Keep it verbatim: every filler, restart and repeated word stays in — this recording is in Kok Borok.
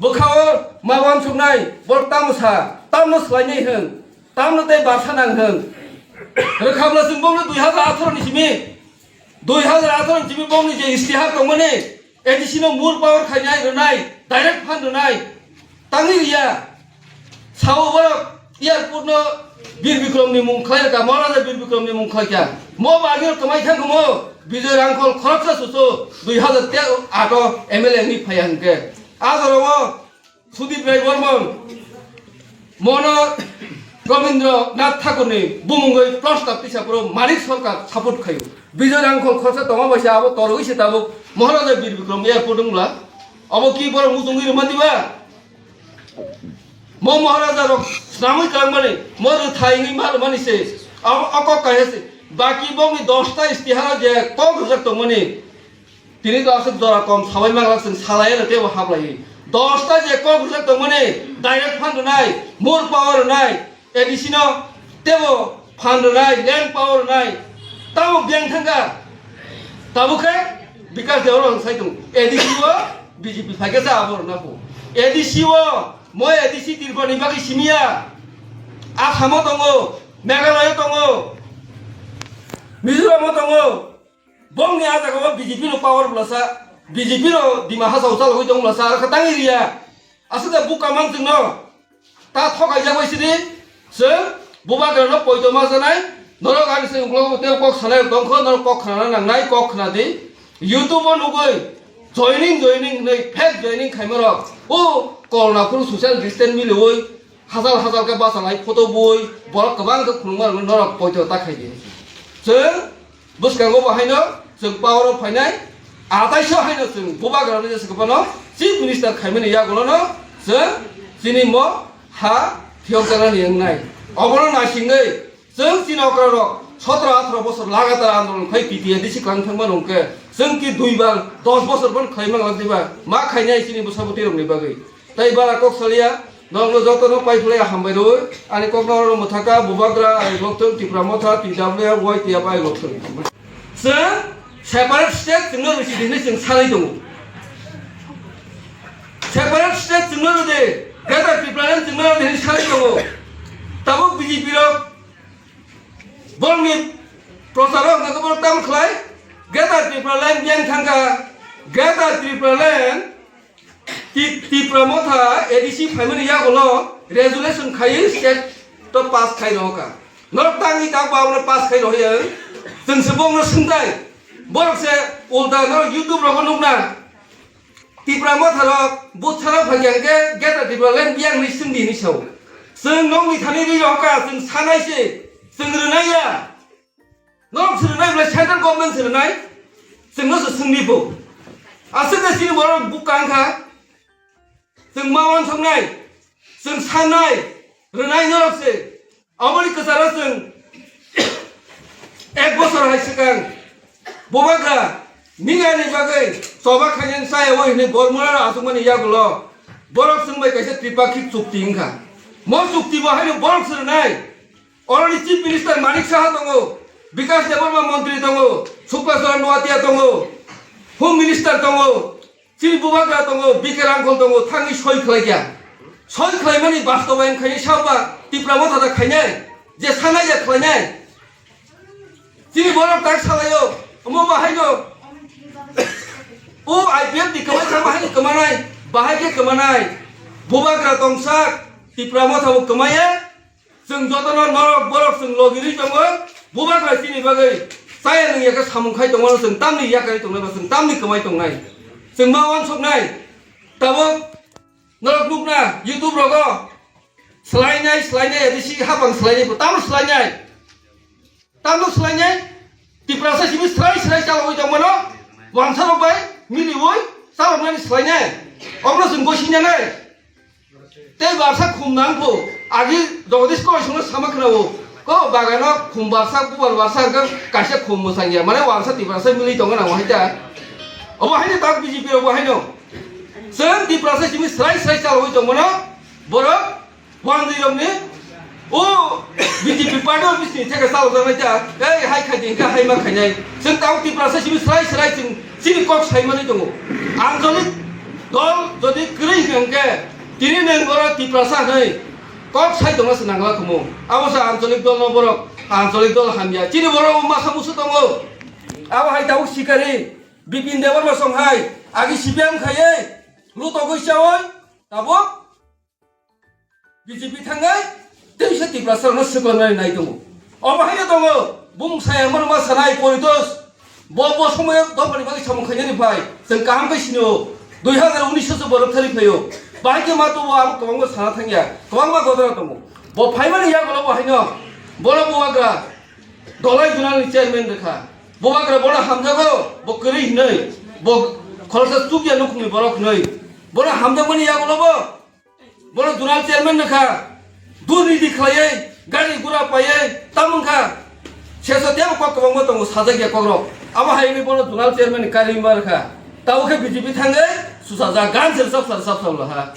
Bwkhao ma uansuknai, borok tamo sa, tamno swlainai hwn, tamno tei barsa nang hwn. Rwkhabla chwng bokno dui hazar atharo ni simi, dui hazar atharo ni simi bokni je istihar tongmani, A D C no more power khainai rwnai, direct fund rwnai, tangwi riya. Sao borok airport no Bir Bikrom ni mung khlai ka, Maharaja Bir Bikrom ni mung khlai ka. Mo bagwi kwmai thang mo, Bijoy Rangkhol khoroksa susu dui hazar tero ato M L A ni phaya hwnkhe. A jora o Sudip Rai Bormon, mono Rabindra Nath Thakur ni bumungwi prostab tisa puro Manik Sarkar support khayu. Bijoy Rangkhol khoroksa tongma bai se abo torwi se tabuk Maharaja Bir Bikrom airport wngla. Abo ki borok muchungwi rwma diba? Mo Maharaja rok swnamwi kwlangmani, mo rwthai wngwi ma rwmani se. Abo o kok kaisa se. Baki bokni dosta istihara je kok rwjak tongmani. Tini to aswk jora kom sabai manglak chwng salai eno teibo hablaiwi. Dosta je kok rwjak tongmani, direct fund rwnai, more power rwnai, A D C no teibo fund rwnai, land power rwnai. Tamo biyang thangkha. Tabuk khe Bikash Debbarma sai tongo. A D C o B J P phaikhe sa abo rwna pho. A D C o, moi A D C Tripura ni bagwi simiya. Assam o tongo, Meghalaya o tongo, Mizoram o tongo. Bongni a jaga o B J P no power blasa, B J P no Dima Hasao chalogwi tong blasa, aro khe tangwi riya. Aswk da buka man chwngno. Ta thokaijak bai sidi, chwng bubagrano poito ma janai, norok ani se uklogo tei kok sanai rok tongkho, norok kok khnana nangnai, kok khna di. YouTube o nugwi joining, joining hinwi fake joining khaima rok. O Kornaphuru social distance miliwi, hajal hajal khe bachalai photo bui, borok kwbang khe khulumma rokno norok poito ta khai di. Chwng Bwskango bo haino chwng power o phainai, ataisho haino chwng bubagrano jesa kwbano Chief Minister khaimani yagulono chwng chini mo ha phiyokjaknani wngnai. Obono naisingwi chwng chini okrarok sotro atharo bosor lagatar andolon khai P T A D C kwlang thangmano hwnkhe chwng ki duibar dos bosor phano khlai manglak diba ma khainai chini bwsabwtwi rokni bagwi. Tei bara kok salia, nokno jotono paiphlai hambai rwui, ani kokno oro mwthaka, bubagra, ai lokthwng, Tipra Motha, T W F, Y T F ai lokthwng. Chwng separate state chwngno rwchidi hinwi chwng sanwi tongo. Separate state chwngno rwdi, Greater Tipraland chwngno rwdi hinwi sanwi tongo. Tabuk B J P rok borokni procharo hwnkhe borok tamo khlai, Greater Tipraland biyang thangkha, Greater Tipraland Ti-, Tipra Motha A D C phaimani yagulo resolution khaiwi state to pass khai rohorkha. Norok tangwi tak ba abono pass khai rohorya. Chwng se bongno swngtai. Borok se ulta norok YouTube rogo nukna. Tipra Motha rok butharo phaikha hwnkhe Greater Tipraland biyang hinwi swngdi hinwi sao. Chwng nokni thani ri rohorkha, chwng sanai se, chwng rwnai ya. Norok se rwnai belai central government se rwnai, chwngno se swngdi bo. Aswk khe chini borok bukang kha, chwng ma uansuknai, chwng sannai, rwnai norok se. Aboni kwcharo chwng ek bosor hai swkang bubagra nini ani bagwi choba khainani chaya o hinwi Bormura rok achukmani yagulo borok chwng bai kaisa tripakhik chukti wngkha. Mo chukti bo haino borok se rwnai. Oroni Chief Minister Manik Saha tongo, Bikash Debbarma montri tongo, Shukla Charan Noatia tongo, Home Minister tongo, chini bubagra tongo, B K Rangkhol tongo, thangwi soi khlai kya. Soi khlaimani bastobayan khainai saba Tipra Motha da khainai, je sanai ya khlainai. Chini borok tak salaio, omo bahaino. O I P F ni kwmai kha bahaino kwmanai, bahai khe kwmanai. Bubagra tongsak, Tipra Motha bo kwmaiya. Chwng jotono norok borok chwng logirwi tongo, bubagra chini bagwi chaya nungya khe samung khai tongmano chwng tamni yakarwi tongnai ba chwng tamni kwmai tongnai. Chwng ma uansuknai. Tabuk norok nukna YouTube rogo swlainai, swlainai, A D C hapang swlainai bo, tamo swlainai? Tamo swlainai? Tiprasa simi swlai swlai chalogwi tongmano, wansarok bai miliwi chaloknani swlainai. Obono chwng gosinanai. Tei barsa khum nang kho, agi Jagadish Koi songno sama khna o, ko bagano khum barsa, bubar barsa hwnkhe kaisa khum mwsang ya, mane wansa Tiprasa milwi tongo nang wahai ta. Obo haino tak B J P rok bo haino. Chwng Tiprasa simi swlai swlai chalogwi tongmano, borok wanjwi rokni o B J P party office ni theke chalokjaknai ta, ei hai khai di hwnkhe hai ma khainai. Chwng tabuk Tiprasa simi swlai swlai chwng chini kok saimani tongo. Anjali Dol jodi kwrwi hwnkhe tini nwng borok Tiprasa hwnwi kok sai tongna se nangla khumu. Abo se ancholik dol no borok ancholik dol hamya. Chini borok masa musu tongo. Abo hai tabuk sikari Bipin Debbarma song hai agi C P M khaiwi lutogwi chawi tabuk B J P thangwi tei se Tiprasa rokno swkang nai nai tongo. Omo haino tongo bumung saya mano ma sanai Poritos. Bo, bo somoyo dophani bagwi samung khainani phai, chwng kaham khe sinio, dui hazar unis o se borok thani phaio. Bahai khe ma tubo abo kwbangma sana thangya, kwbangma godora tongo. Bo phaimani yagulo bo haino, bono bubagra, Dolai Zonal ni chairman rwkha. Bubagra bono hamjago, bo kwrwi hinwi, bo khoroksa chukya nukhungni borok hinwi. Bono hamjakmani yagulo bo, Bono zonal chairman no kha, durniti khlaiwi, gari gura paiwi, tamung kha. Sesa tebo kok kwbangma tongo, sajak ya kokrok. Abo hai wngwi bono zonal chairman ni kari ma rwkha. Tabuk khe B J P thangwi susajak, gan sir sab sar sab sab laha.